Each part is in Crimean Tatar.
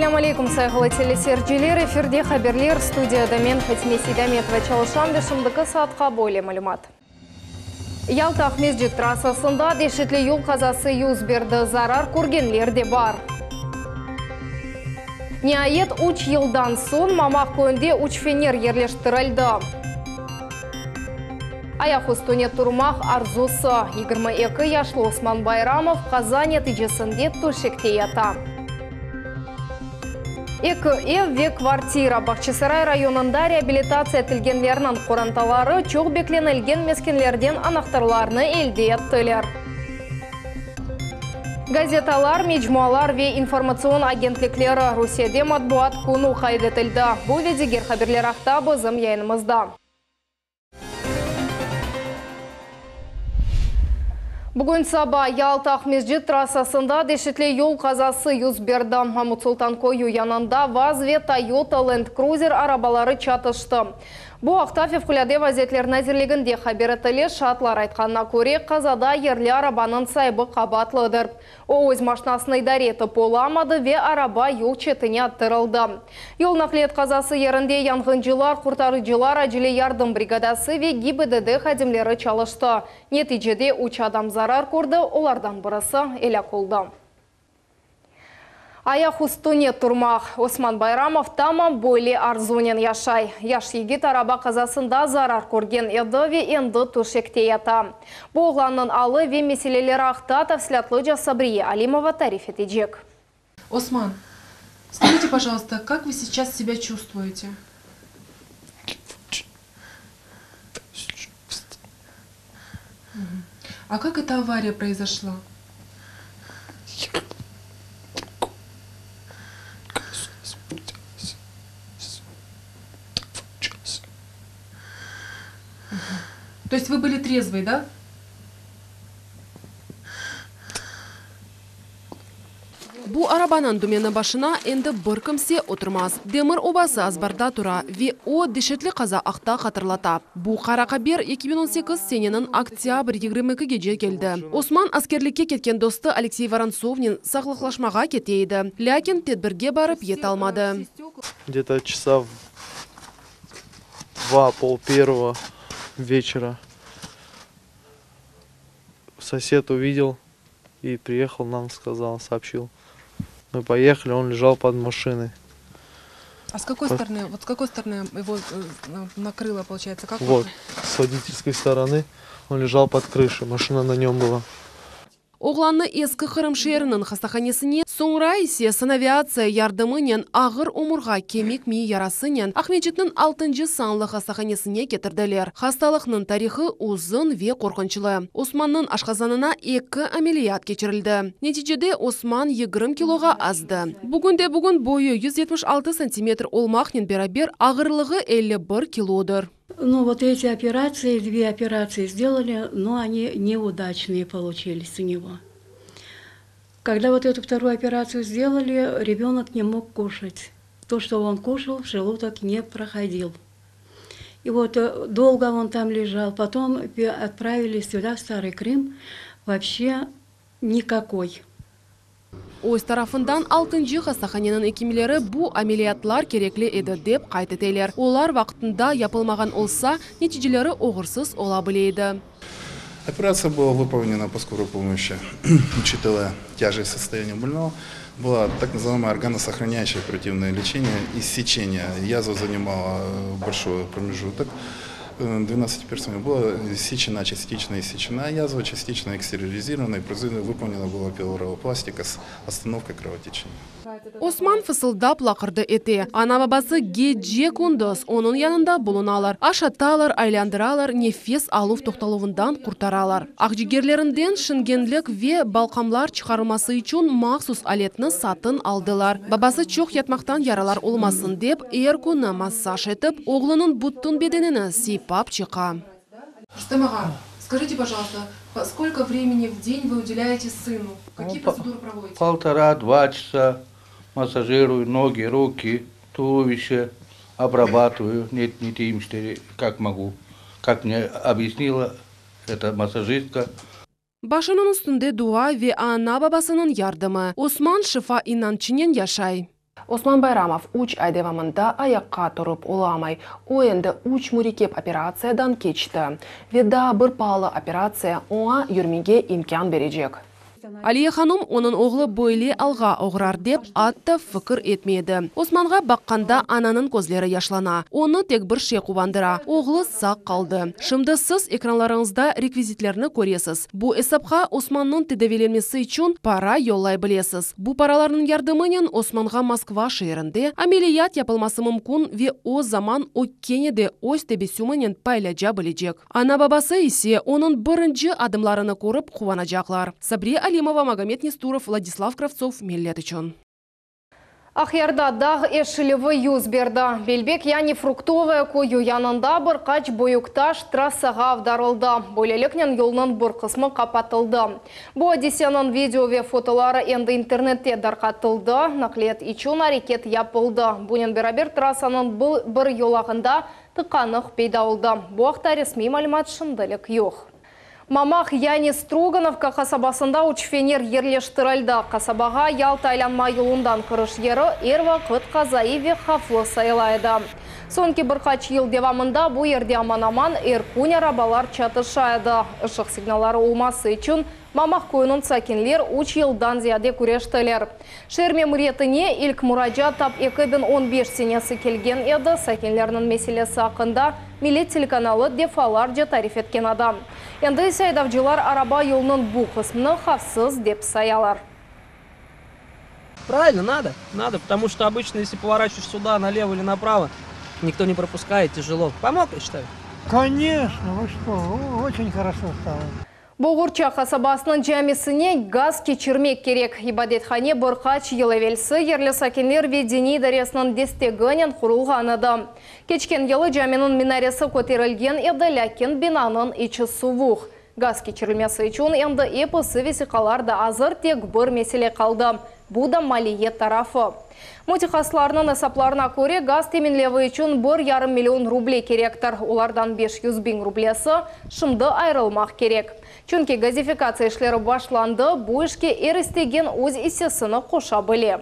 Selâm aleykum, sayğılı teleseyirciler! Efirde haberler, studiyada men, Fatime Seydametova, çalışam ve şimdiki saatqa böyle malümat. Yalta-Aqmescit trassasında deşetli yol qazası yüz berdi, zarar körgenler de bar. Niayet, üç yıldan soñ Mamaq köyünde üç fener yerleştirildi. Ayaq üstüne turmaq arzusı, 22 yaşlı Osman Bayramov qaza neticesinde töşekte yata. Eki ev ve kvartira, Bağçasaray rayonında reabilitatsiya etilgenlerniñ qorantaları çoq beklenilgen meskenlerden anahtarlarnı elde ettiler. Gazetalar, mecmualar ve informatsion agentlikleri, Rusiyede matbuat künü qayd etildi. Bu ve diger haberler aqta bizim yayınımızda. Bugün saba Yalta-Aqmescit trassasında deşetli yol qazası yüz berdi. Mamut Sultan köyü yanında vaz ve Toyota Land Cruiser arabaları çatıştı. Bu aqta Fevqulâde vaziyetler nazirliginde haber etile. Şaatlar aytqanına köre, qazada yerli arabanıñ saibi qabaatlıdır. O, öz maşnasını idare etip olamadı ve araba yol çetine attırıldı. Yol naqliyat qazası yerinde yanğıncılar, qurtarıcılar, acele yardım brigadası ve GİBDD hadimleri çalıştı. Neticede üç adam zarar kördi, olardan birisi elâk oldı. Ayaq üstüne turmaq. Osman Bayramov tamam böyle arzunen yaşay. Yaş yigit araba qazasında zarar körgen edi ve endi töşekte yata. Bu oğlannıñ alı ve meseleleri aqta tafsilâtlıca Sabriye Alimova tarif etecek. Osman, skajite, pojaluysta, kak vı seyças sebâ çuvstvuete? A kak eta avariya proizoşla? То есть вы были трезвый, да? Bu arabanıñ dümeni başına endi bir kimse oturmaz. Demir obası azbarda tura ve o, deşetli qaza aqta hatırlata. Bu qara haber 2018 seneniñ oktâbr 22 gece keldi. Osman askerlikke ketken dostu Aleksey Vorontsovnen sağlıqlaşmağa kete edi, lâkin tedbirge barıp yetalmadı. Где-то часа в два, пол первого вечера сосед увидел и приехал, нам сказал, сообщил. Мы поехали, он лежал под машиной. А с какой стороны, вот с какой стороны его накрыло, получается? Как Вот, с водительской стороны он лежал под крышей, машина на нем была. Oğlannı Eski Qırım şeeriniñ hastahanesine, soñra ise sanaviatsiya yardımınen ağır omurğa kemik miy yarasınen Aqmescitniñ altıncı sanlı hastahanesine ketirdiler. Hastalıqnıñ tarihı uzun ve qorqunçlı. Osmannıñ aşqazanına eki ameliyat keçirildi. Neticede Osman 20 kiloğa azdı. Bugünde-bugün boyu 176 santimetr olmaqnen beraber ağırlığı 51 kilodır. Ну, вот эти операции, две операции сделали, но они неудачные получились у него. Когда вот эту вторую операцию сделали, ребенок не мог кушать. То, что он кушал, в желудок не проходил. И вот долго он там лежал, потом отправили сюда, в Старый Крым, вообще никакой. Öz tarafından altıncı hastahaneniñ ekimleri bu ameliyatlar kerekli edi, dep qayd eteler. Olar vaqtında yapılmağan olsa, neticeleri oğursız ola bile edi. Операция была выполнена по скорой помощи, учитывая тяжесть состояния больного. Было так называемое органосохраняющее оперативное лечение, иссечение. Язва занимала большой промежуток. 12 персон было иссечена, частично иссечена язва, частично экстерилизирована и выполнена была пилоропластика с остановкой кровотечения. Osman fısıldap laqırdı ete. Ana-babası gece-kündüz onıñ yanında bulunalar. Aşatalar, aylandıralar, nefes aluv toqtaluvından qurtaralar. Aqcigerlerinden şingenlik ve balğamlar çıqarılması içün mahsus aletni satın aldılar. Babası çoq yatmaqtan yaralar olmasın dep, er künü massaj etip, oğlunıñ bütün bedenini sıypap çıqa. Rustem ağa, скажите, пожалуйста, сколько времени в день вы уделяете сыну? Какие Ну, процедуры проводите? Полтора-два часа массажирую ноги, руки, туловище, обрабатываю, нет, не тем, что как могу. Как мне объяснила эта массажистка. Başınıñ üstünde dua ve ana-babasınıñ yardımı. Osman şifa inançınen yaşay. Osman Bayramov üç ay devamında ayaqqa turıp olamay. O endi üç mürekkep operatsiyadan keçti. Ve daa bir paalı operatsiya oña yürmege imkân berecek. Aliye hanum onıñ oğlu böyle alğa oğrar dep atta fikir etmey edi. Osmanğa baqqanda ananıñ közleri yaşlana. Onı tek bir şey quvandıra, oğlu sağ qaldı. Şimdi siz ekranlarıñızda rekvizitlerni köresiz. Bu esapqa Osmannıñ tedaviylenmesi içün para yollay bilesiz. Bu paralarnıñ yardımınen Osmanğa Moskva şeerinde ameliyat yapılması mümkün ve o zaman o kene de öz tebessüminen paylaca bilecek. Ana-babası ise onıñ birinci adımlarını körip quvanacaqlar. Sabriye Alimova, Magomed Nesturov, Vladislav Kravtsov, Millet içün. Aqyarda dağ eşilüvi yüz berdi. Belbek, yani Fruktovoye köyü yanında bir qaç büyük taş trassağa avdarıldı. Böyleliknen yolnıñ bir qısmı qapatıldı. Bu adiseniñ video ve fotoları endi internette darqatıldı. Naqliyat içün areket yapıldı. Bunen beraber trassanıñ bir yolağında tıqanıq peyda oldı. Bu aqta resmiy malümat şimdilik yoq. Mamaq, yani Strogonovka qasabasında üç fener yerleştirildi. Qasabağa Yalta aylanma yolundan kiriş yeri er vaqıt qazaiy ve havflı sayıla edi. Soñki bir qaç yıl devamında bu yerde aman-aman er kün arabalar çatışa edi. Işıq signalları olması içün Mamaq köyüniñ sakinler üç yıldan ziyade küreştiler. Şeer memuriyetine ilk muracaat tap 2015 senesi kelgen edi, sakinlerniñ meselesi aqqında Millet telekanalı defalarca tarif etken edi. Endi ise aydavcılar araba yolunıñ bu qısmını havfsız dep sayalar. Правильно, надо, надо, потому что обычно, если поворачиваешь сюда, налево или направо, никто не пропускает, тяжело. Помог, я считаю. Конечно, вы что, очень хорошо стало. Boğurça qasabasınıñ camisine gaz keçirmek kerek. İbadethane bir qaç yıl evelsi yerli sakinler ve diniy idaresiniñ desteginen qurulğan edi. Keçken yılı caminiñ minaresi köterilgen edi, lâkin binanıñ içi suvuq. Gaz keçirilmesi içün endi episi vesiqalar da azır, tek bir mesele qaldı, bu da maliye tarafı. Mütehassıslarnıñ esaplarına köre, gaz teminlevi içün bir yarım million ruble kerektir. Olardan 500 biñ rublesi şimdi ayırılmaq kerek. Çünki gazifikatsiya işleri başlandı, bu işke er istegen öz issesini qoşa bile.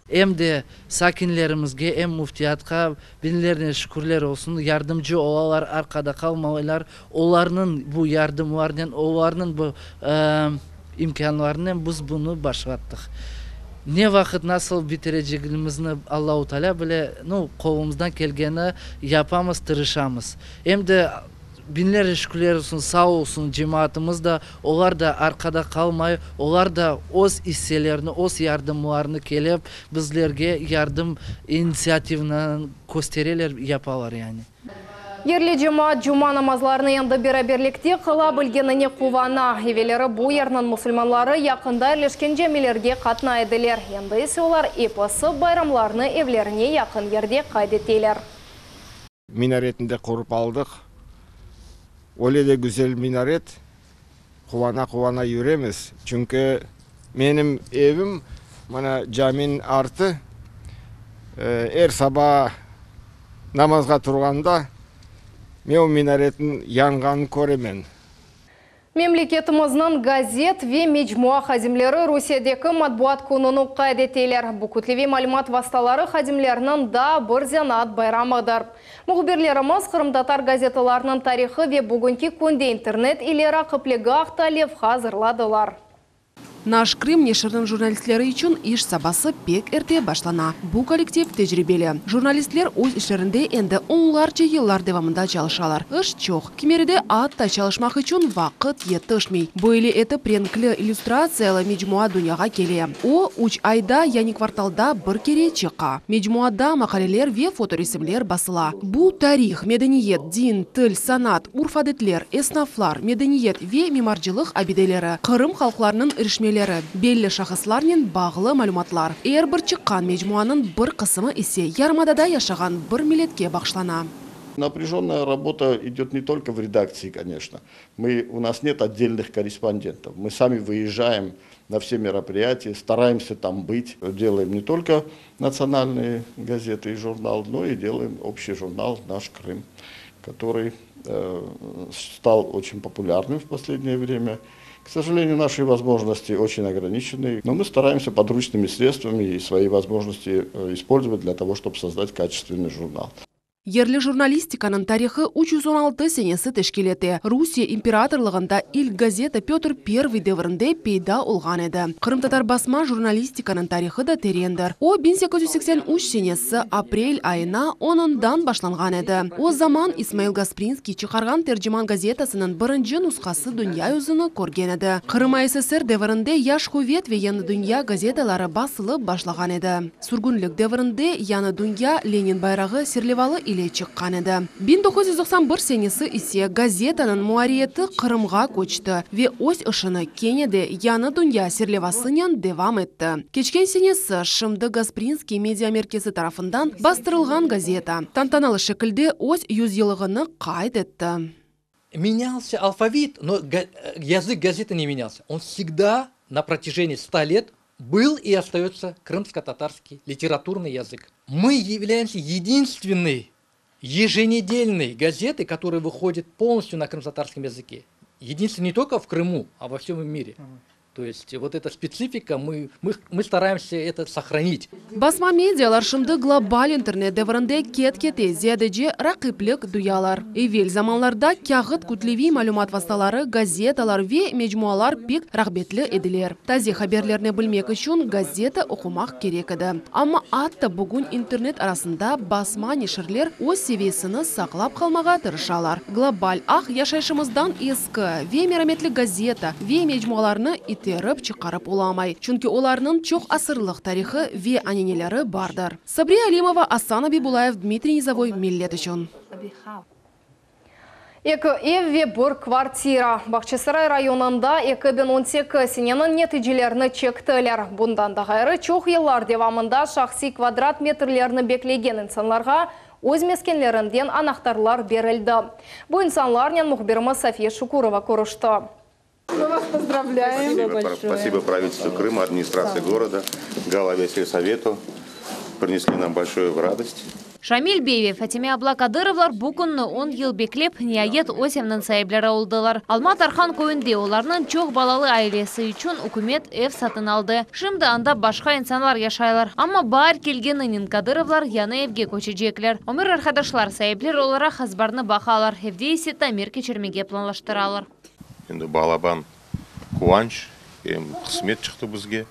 Em de sakinlerimizge, em müftiyatqa biñlernen şükürler olsun, yardımcı olalar, arqada qalmaylar. Olarnıñ bu yardımlarınen, olarnıñ bu imkânlarınen biz bunı başlattıq. Ne vaqıt nasıl bitirecegimizni Allahu Teala bile, nu, qolumızdan kelgeni yapamız, tırışamız. Em de biñlerce şükürler olsun, sağ olsun cemaatımız da, olar da arqada qalmay, olar da öz isselerini, öz yardımlarını kelip, bizlerge yardım inisiativini köstereler, yapalar yani. Yerli cemaat cuma namazlarını endi beraberlikte qıla bilgenine quvana. Evelleri bu yerniñ musulmanları yaqında yerleşken camilerge qatnay ediler. Endi ise olar episi bayramlarnı evlerine yaqın yerde qayd eteler. Minaretini de qurıp aldıq. Öyle de güzel minaret. Quvana quvana yüremiz. Çünki menim evim mına caminiñ artı. Er saba namazğa turğanda men o minaretniñ yanğanın köremen. Memleketimizniñ gazet ve mecmua hadimleri Rusiyedeki matbuat kününi qayd eteler. Bu kütleviy malümat vastaları hadimleriniñ daa bir zenaat bayramıdır. Mühbirlerimiz qırımtatar gazetalarınıñ tarihı ve bugünki künde internet ile raqipligi aqta levha azırladılar. Naş Krım neşiriniñ jurnalistleri içün iş sabası pek erte başlana. Bu kollektiv tecribeli. Jurnalistler öz işlerinde endi onlarca yıllar devamında çalışalar. İş çoq. Kimeride atta çalışmaq içün vaqıt yetişmey. Böyle etip renkli illüstratsiyalı mecmua dünyağa kele. O, üç ayda, yani kvartalda bir kere çıqa. Mecmuada maqaleler ve fotoresimler basıla. Bu tarih, medeniyet, din, til, sanat, urf-adetler, esnaflar, medeniyet ve mimarcılıq abideleri, Qırım halqlarınıñ irişmeleri, belli şahıslarnen bağlı malümatlar. Er bir çıqqan mecmuanıñ bir qısımı ise yarımadada yaşağan bir milletke bağışlana. Напряженная работа идет не только в редакции, конечно. Мы, у нас нет отдельных корреспондентов. Мы сами выезжаем на все мероприятия, стараемся там быть. Делаем не только национальные газеты и журнал, но и делаем общий журнал «Наш Крым», который э, стал очень популярным в последнее время. К сожалению, наши возможности очень ограничены, но мы стараемся подручными средствами и свои возможности э, использовать для того, чтобы создать качественный журнал. Yerli jurnalistikanıñ tarihı 316 senesi teşkil ete. Rusiye imperatorlığında ilk gazeta Pötr Pervıy devrinde peyda olğan edi. Qırımtatar basma jurnalistikanıñ tarihı da terendir. O, 1883 senesi aprel ayına onundan başlanğan edi. O zaman İsmail Gasprinskiy çıqarğan Terciman gazetasınıñ birinci nushası dünya yüzüni körgen edi. Qırım ASSR devrinde Yaş quvet ve Yañı dünya gazetaları basılıp başlağan edi. Sürgünlik devrinde Yañı dünya Lenin bayrağı serlevalı ile çıqqan edi. 1991 senesi ise gazetanıñ muarririyeti Qırımğa köçti ve öz işini kene de Yañı dünya serlevasınen devam etti. Keçken senesi şimdi Gasprinskiy media merkezi tarafından bastırılğan gazeta tantanalı şekilde öz yüzyıllığını qayd etti. Менялся алфавит, но язык газеты не менялся. Он всегда на протяжении 100 лет был и остается крымско-татарский литературный язык. Мы являемся единственной еженедельной газетой, которая выходит полностью на крымско-татарском языке. Единственной не только в Крыму, а во всем мире. То есть вот эта специфика, мы, мы, мы стараемся это сохранить. Basma medialar şimdi global internet devrinde ket-kete ziyadece raqiplik duyalar. Evel zamanlarda kâğıt kütleviy malümat vastaları, gazetalar ve mecmualar pek rağbetli ediler. Taze haberlerni bilmek içün gazeta oqumaq kerek edi. Amma atta bugün internet arasında basma neşirler öz seviyesini saqlap qalmağa tırışalar. Global ağ yaşayışımızdan eski ve merametli gazeta ve mecmualarnı iterip çıqarıp olamay. Çünki olarnıñ çoq asırlıq tarihı ve ananeleri bardır. Sabriye Alimova, Asan Abibulayev, Dmitriy Nizavoy, Millet içün. Eki ev ve bir kvartira. Bağçasaray rayonında 2018 seneniñ neticelerini çektiler. Bundan da ğayrı çoq yıllar devamında şahsiy kvadrat metrlerini beklegen insanlarğa öz meskenlerinden anahtarlar berildi. Bu insanlarnen mühbirimiz Safiye Şukurova körüşti. Мы вас поздравляем. Спасибо, спасибо правительству Крыма, администрации города, главе сельсовету. Принесли нам большую радость. Şamil bey ve Fatime abla Kadırovlar bu künni 10 yıl beklep, niayet öz eviniñ saipleri oldılar. Alma Tarhan köyünde olarnıñ çoq balalı ailesi içün ükümet ev satın aldı. Şimdi anda başqa insanlar yaşaylar. Amma baar kelgeninen Kadırovlar yañı evge köçecekler. Ömür arqadaşlar saipler olaraq azbarnı baqalar. Evde ise tamir keçirmege planlaştıralar. Endi balaban quvanç, em qısmet çıqtı bizge.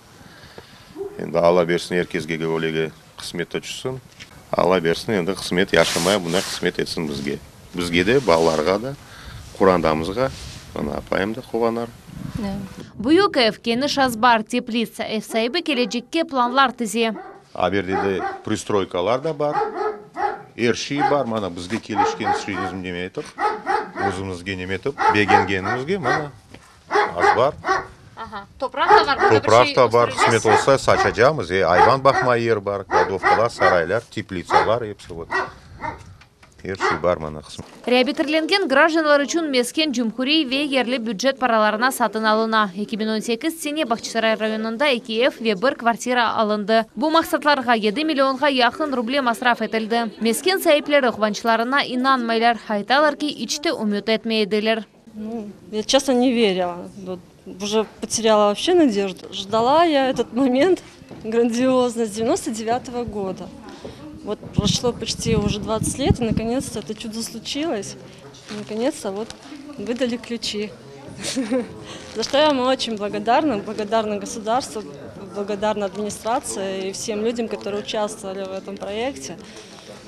Endi Alla bersin er kesge öylege qısmet tüşsin. Alla bersin endi qısmet yaşamaya bunday qısmet etsin bizge. Bizge de, balalarğa da, qorantamızğa, mına apayım da quvanar. Büyük ev, keniş azbar, teplitsa, ev saibi kelecekke planlar tize. A berde de пристройка lar da bar. Er şey bar, mana bizge kelişken şeyimizni neme etip, özümizge neme etip, begengenimizge mana azbar. Topraq da bar. Topraq da bar, qısmet olsa saçacağımız, e, ayvan baqma yer bar, кладовка lar, saraylar, теплица lar, episi вот. Er şey bar mana qısmet. Reabilitirlengen grajdanlar içün mesken cumhuriy ve yerli bücet paralarına satın alına. 2018 sene Bağçasaray rayonında eki ev ve bir kvartira alındı. Bu maqsatlarğa 7 millionğa yaqın ruble masraf etildi. Mesken saipleri quvançlarına inanmaylar. Aytalar ki iç te ümüt etmey ediler. Ну, я честно не верила. Вот, уже потеряла вообще надежду. Ждала я этот момент грандиозно с 99 -го года. Вот прошло почти уже 20 лет, и наконец-то это чудо случилось. И наконец-то вот выдали ключи. За что я вам очень благодарна. Благодарна государству, благодарна администрации и всем людям, которые участвовали в этом проекте.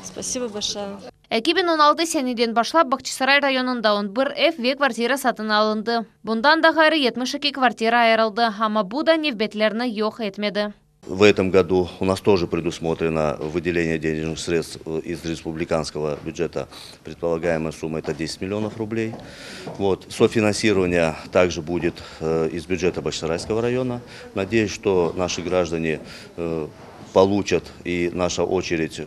Спасибо большое. 2016 seneden başlap Bağçasaray rayonında 11 ev ve kvartira satın alındı. Bundan da ğayrı 72 kvartira ayırıldı. Amma bu da nevbetlerni yoq etmedi. В этом году у нас тоже предусмотрено выделение денежных средств э, из республиканского бюджета. Предполагаемая сумма это 10 миллионов рублей. Вот. Софинансирование также будет э, из бюджета Бахчисарайского района. Надеюсь, что наши граждане э, получат и наша очередь.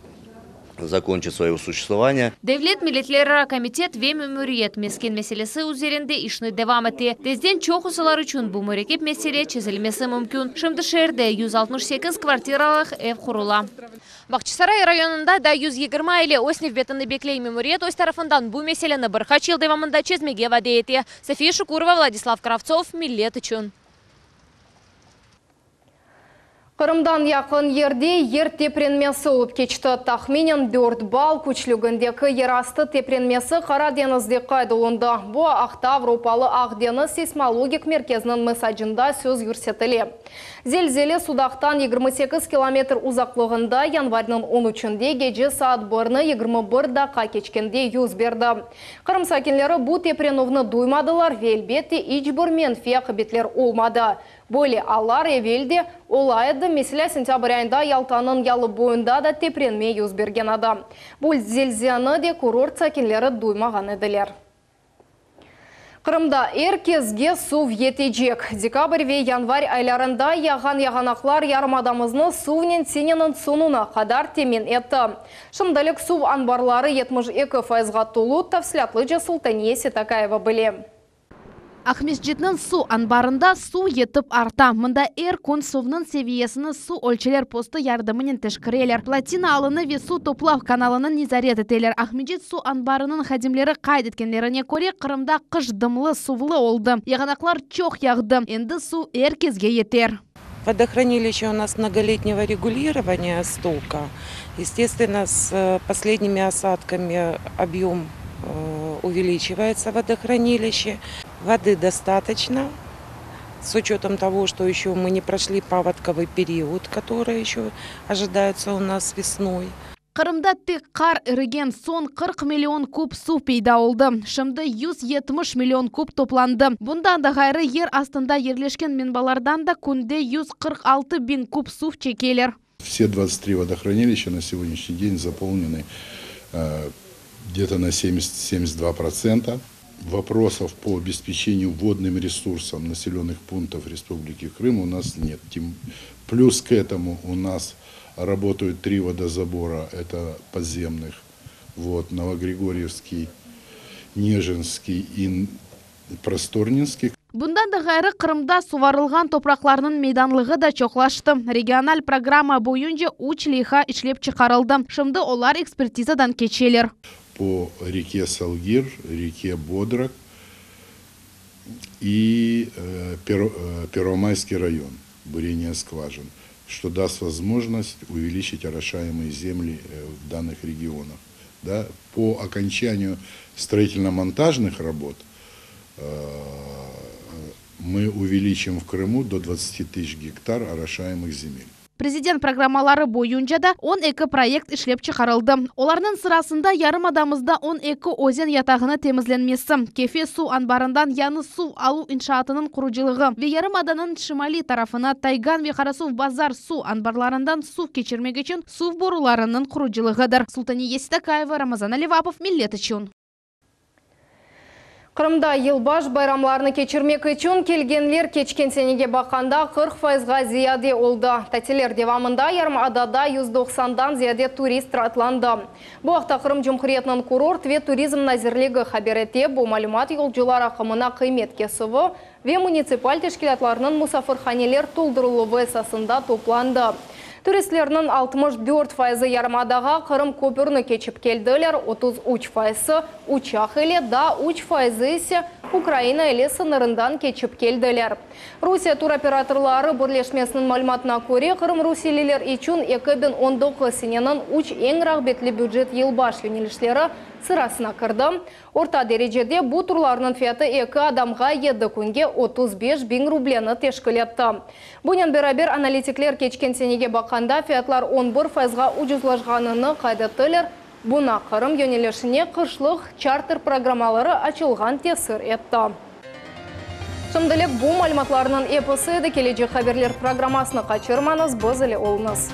Закончит свое существование. Devlet milletlerara komitet ve memuriyet mesken meselesi üzerinde işni devam ete. Tezden çoqusılar içün bu mürekkep mesele çezilmesi mümkün. Şimdi şeerde 168 kvartiralıq ev qurula. Bağçasaray rayonında da 120 aile öz nevbetini bekley. Memuriyet öz tarafından bu meseleni bir qaç yıl devamında çezmege vade ete. Safiye Şukurova, Vladislav Kravtsov, Millet içün. Qırımdan yaqın yerde yer teprenmesi olıp keçti. Tahminen dört ball küçlügindeki yerastı teprenmesi Qara deñizde qayd olundı. Bu aqta Avropalı Aq deñiz seysmologik merkeziniñ mesacında söz yürsetile. Zelzele Sudaqtan 28 kilometr uzaqlığında yanvarniñ on üçünde gece saat birni 21 daqqa keçkende yüz berdi. Qırım sakinleri bu teprenüvni duymadılar ve, elbette, iç bir menfiy aqibetler olmadı. Böyle allar evel de ola edi, meselâ, sentâbr ayında Yaltanıñ yalı boyunda da teprenme yüz bergen edi. Bu zelzeleni de kurort sakinleri duymağan ediler. Qırımda er kesge suv yetecek. Dekabr ve yanvar aylarında yağğan yağanaqlar yarımadamıznı suvnen seneniñ soñuna qadar temin etti. Şimdilik suv anbarları 72 fayızğa tolu, tafsilâtlıca Sultaniye Setakayeva bile. Aqmescitniñ suv anbarında suv yetip arta. Mında er kün suvnıñ seviyesini suv ölçeler postı yardımınen teşkireler, plotina alını ve suv toplav kanalını nezaret eteler. Aqmescit suv anbarınıñ hadimleri qayd etkenlerine köre, Qırımda qış dımlı, suvlı oldı, yağanaqlar çoq yağdı, endi suv er kesge yeter. Водохранилище у нас многолетнего регулирования стока. Естественно, с последними осадками объем увеличивается водохранилище. Воды достаточно, с учетом того, что еще мы не прошли паводковый период, который еще ожидается у нас весной. Qırımda tek qar irigen soñ 40 million kub suv peyda oldı. Şimdi 170 million kub toplandı. Bundan da ğayrı, yer astında yerleşken menbalardan da künde 146 biñ kub suv çekeler. Все 23 водохранилища на сегодняшний день заполнены где-то на 70-72%. Вопросов по обеспечению водным ресурсом населенных пунктов Республики Крым у нас нет. Плюс к этому у нас работают три водозабора, это подземных, вот, Новогригорьевский, Нежинский и Просторнинский. Bundan da ğayrı, Qırımda suvarılğan topraqlarnıñ meydanlığı da çoqlaştı. Regional programma boyunca üç leyha işlep çıqarıldı. Şimdi olar ekspertizadan keçeler. По реке Салгир, реке Бодрог и Первомайский район, бурение скважин, что даст возможность увеличить орошаемые земли в данных регионах. Да, по окончанию строительно-монтажных работ мы увеличим в Крыму до 20 тысяч гектар орошаемых земель. Prezident programmaları boyunca da 12 proyekt işlep çıqarıldı. Olarnıñ sırasında yarımadamızda 12 özen yatağını temizlenmesi, Kefe suv anbarından yañı suv aluv inşaatınıñ qurucılığı ve yarımadanıñ şimaliy tarafına Taygan ve Qarasuvbazar suv anbarlarından suv keçirmek içün suv borularınıñ qurucılığıdır. Sultaniye Seytakayeva, Ramazan Alivapov, Millet içün. Qırımda yılbaş bayramlarını keçirmek içün kelgenler keçken senege baqqanda 40 fayızğa ziyade oldı. Tatiller devamında yarımadada 190-dan ziyade turist raatlandı. Bu aqta Qırım Cumhuriyetiniñ kurort ve turizm nazirligi haber ete. Bu malümat yolcular aqımına qıymet kesüvi ve munitsipal teşkilâtlarnıñ musafirhaneler toldurıluvı esasında toplandı. Turistlerniñ 64 fayızı yarımadağa Qırım köpürini keçip keldiler, 33 fayızı uçaq ile, daa üç fayızı ise Ukraina ile sıñırından keçip keldiler. Rusiye turoperatorları birleşmesiniñ malümatına köre, Qırım rusiyeliler içün 2019 seneniñ üç eñ rağbetli bücet yılbaş yönelişleri sırasına kirdi. Orta derecede bu turlarnıñ fiyatı eki adamğa yedi künge 35 biñ rubleni teşkil etti. Bunen beraber, analitikler keçken senege baqqanda fiyatlar 11 fayızğa ucuzlaşqanını qayd ettiler, buña Qırım yönelişine qışlıq çarter programmaları açılğan tesir etti. Şimdilik bu malümatlarnıñ episi edi. Kelecek haberler programmasını qaçırmañız, biz ile oluñız.